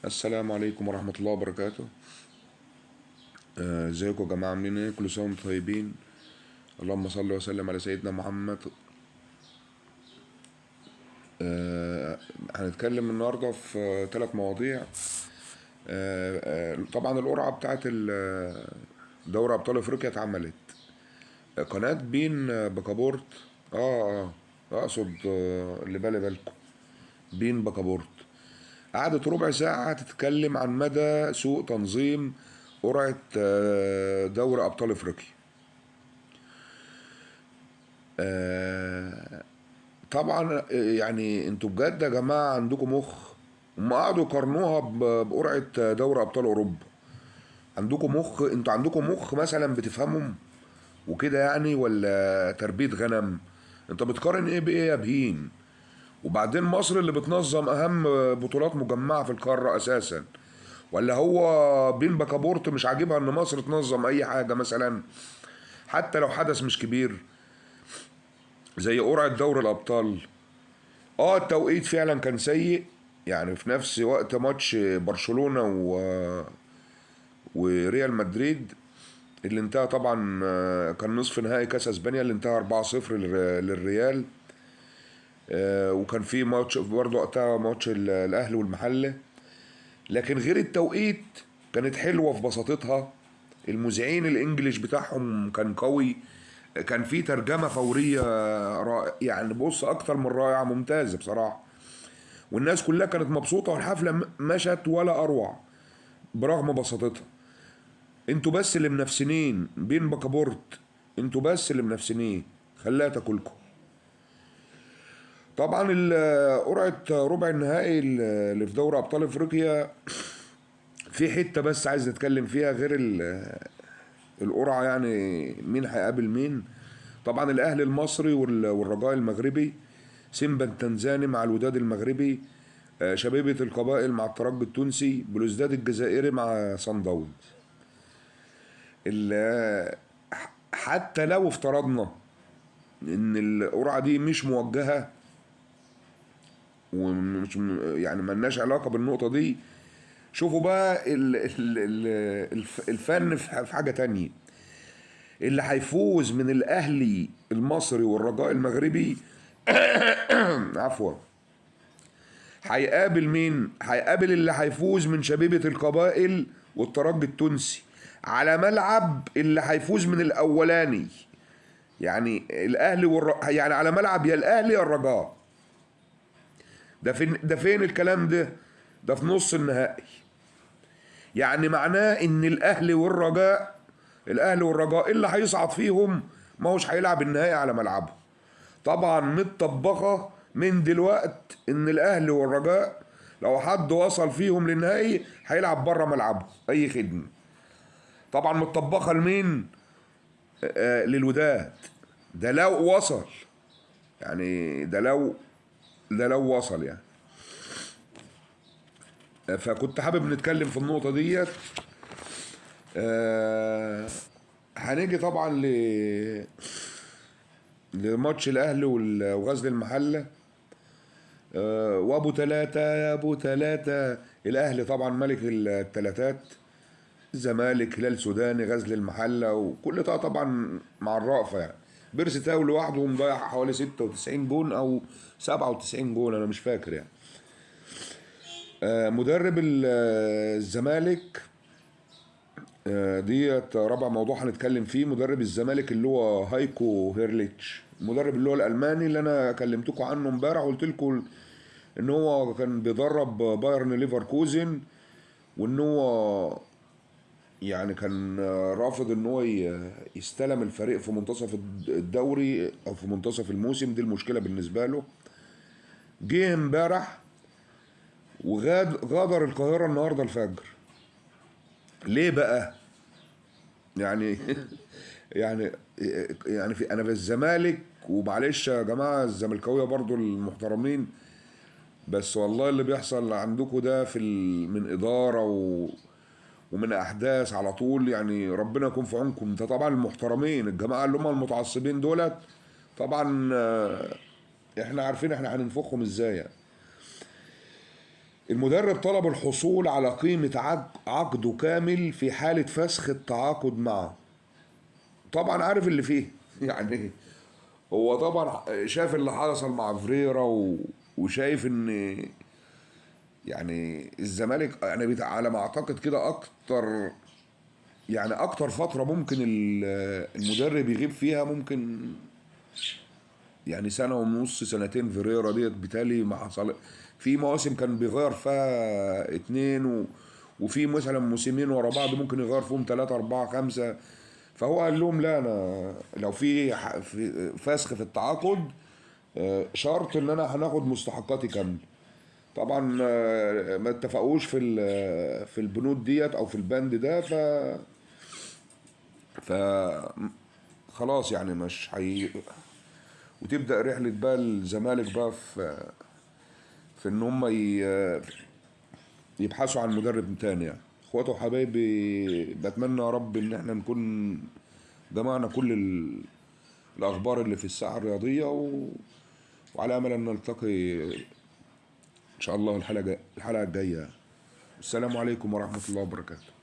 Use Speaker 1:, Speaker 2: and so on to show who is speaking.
Speaker 1: السلام عليكم ورحمة الله وبركاته. ازيكم يا جماعة، عاملين ايه؟ كل سنة وانتم طيبين. اللهم صل وسلم على سيدنا محمد. هنتكلم النهاردة في 3 مواضيع. طبعا القرعة بتاعت دوري أبطال أفريقيا اتعملت. قناة بين بكابورت، أقصد اللي بالي بالكم، بين بكابورت قعدت ربع ساعة تتكلم عن مدى سوء تنظيم قرعة دوري أبطال أفريقيا. طبعا يعني انتوا بجد يا جماعة عندكم مخ؟ هم قعدوا يقارنوها بقرعة دوري أبطال أوروبا. عندكم مخ؟ انتوا عندكم مخ مثلا بتفهمهم وكده يعني، ولا تربية غنم؟ انت بتقارن ايه بايه يا بهيم؟ وبعدين مصر اللي بتنظم اهم بطولات مجمعة في القارة اساسا، ولا هو بين بكابورت مش عاجبها ان مصر تنظم اي حاجة مثلا، حتى لو حدث مش كبير زي قرعة دوري الابطال؟ التوقيت فعلا كان سيء، يعني في نفس وقت ماتش برشلونة وريال مدريد اللي انتهى طبعا، كان نصف نهائي كاس اسبانيا اللي انتهى 4-0 للريال. وكان في ماتش برضه وقتها، ماتش الاهلي والمحله. لكن غير التوقيت كانت حلوة في بساطتها، المذيعين الانجليش بتاعهم كان قوي، كان في ترجمه فورية رائع، يعني بص اكتر من رائعة، ممتازة بصراحة، والناس كلها كانت مبسوطة، والحفله مشت ولا اروع برغم بساطتها. انتوا بس اللي منافسين بين بكابورت، انتوا بس اللي منافسين، خليها تاكلكم. طبعا قرعه ربع النهائي اللي في دوري ابطال افريقيا في حتة بس عايز نتكلم فيها غير القرعة، يعني مين هيقابل مين. طبعا الاهلي المصري والرجاء المغربي، سيمبا التنزاني مع الوداد المغربي، شبيبة القبائل مع الترجي التونسي، بلوزداد الجزائري مع صن داونز. حتى لو افترضنا ان القرعة دي مش موجهة ومش يعني ملناش علاقة بالنقطة دي، شوفوا بقى الفن في حاجة تانية. اللي هيفوز من الاهلي المصري والرجاء المغربي عفوا، هيقابل مين؟ هيقابل اللي هيفوز من شبيبة القبائل والترجي التونسي على ملعب اللي هيفوز من الاولاني، يعني الاهلي يعني على ملعب يا الاهلي يا الرجاء. ده فين الكلام ده؟ ده في نص النهائي. يعني معناه ان الاهلي والرجاء، اللي هيصعد فيهم ما هوش هيلعب النهائي على ملعبه. طبعا متطبخه من دلوقت ان الاهلي والرجاء لو حد وصل فيهم للنهائي هيلعب بره ملعبه، اي خدمة. طبعا متطبخه لمين؟ للوداد. ده لو وصل، يعني ده لو وصل يعني. فكنت حابب نتكلم في النقطة ديت. هنيجي طبعا لماتش الاهلي وغزل المحلة. وابو ثلاثة يا ابو ثلاثة. الاهلي طبعا ملك الثلاثات، الزمالك، هلال سوداني، غزل المحلة، وكل ده طبعا مع الرأفة يعني. بيرسي تاو لوحده مضيع حوالي 96 جون او 97 جون، انا مش فاكر يعني. مدرب الزمالك، ديت رابع موضوع هنتكلم فيه. مدرب الزمالك اللي هو هايكو هيرليتش، المدرب اللي هو الالماني اللي انا كلمتكم عنه امبارح وقلت لكم ان هو كان بيدرب بايرن ليفركوزن، وان هو يعني كان رافض ان هو يستلم الفريق في منتصف الدوري او في منتصف الموسم، دي المشكلة بالنسبة له. جه امبارح وغادر القاهرة النهارده الفجر. ليه بقى؟ يعني يعني يعني في انا في الزمالك، ومعلش يا جماعة الزملكاويه برضو المحترمين، بس والله اللي بيحصل عندكم ده في من ادارة ومن احداث على طول، يعني ربنا يكون في عونكم. ده طبعا المحترمين، الجماعة اللي هم المتعصبين دولت طبعا احنا عارفين احنا هننفخهم ازاي يعني. المدرب طلب الحصول على قيمة عقده كامل في حالة فسخ التعاقد معه. طبعا عارف اللي فيه يعني هو طبعا شاف اللي حصل مع فريرا وشايف ان يعني الزمالك يعني على ما اعتقد كده اكتر، يعني اكتر فترة ممكن المدرب يغيب فيها ممكن يعني سنة ونص سنتين. فيريرا ديت بالتالي ما حصل في مواسم كان بيغير فيها 2 وفي مثلا موسمين ورا بعض ممكن يغير فيهم 3 4 5. فهو قال لهم لا، انا لو في فسخ في التعاقد شرط ان انا هناخد مستحقاتي كاملة. طبعا ما اتفقوش في البنود ديت او في البند ده، ف خلاص يعني مش هي. وتبدا رحله بقى الزمالك بقى في ان هم يبحثوا عن مدرب تاني. يعني اخواتي وحبايبي، بتمنى يا رب ان احنا نكون جمعنا كل الاخبار اللي في الساحة الرياضية، وعلى امل ان نلتقي ان شاء الله الحلقة الجاية. السلام عليكم ورحمة الله وبركاته.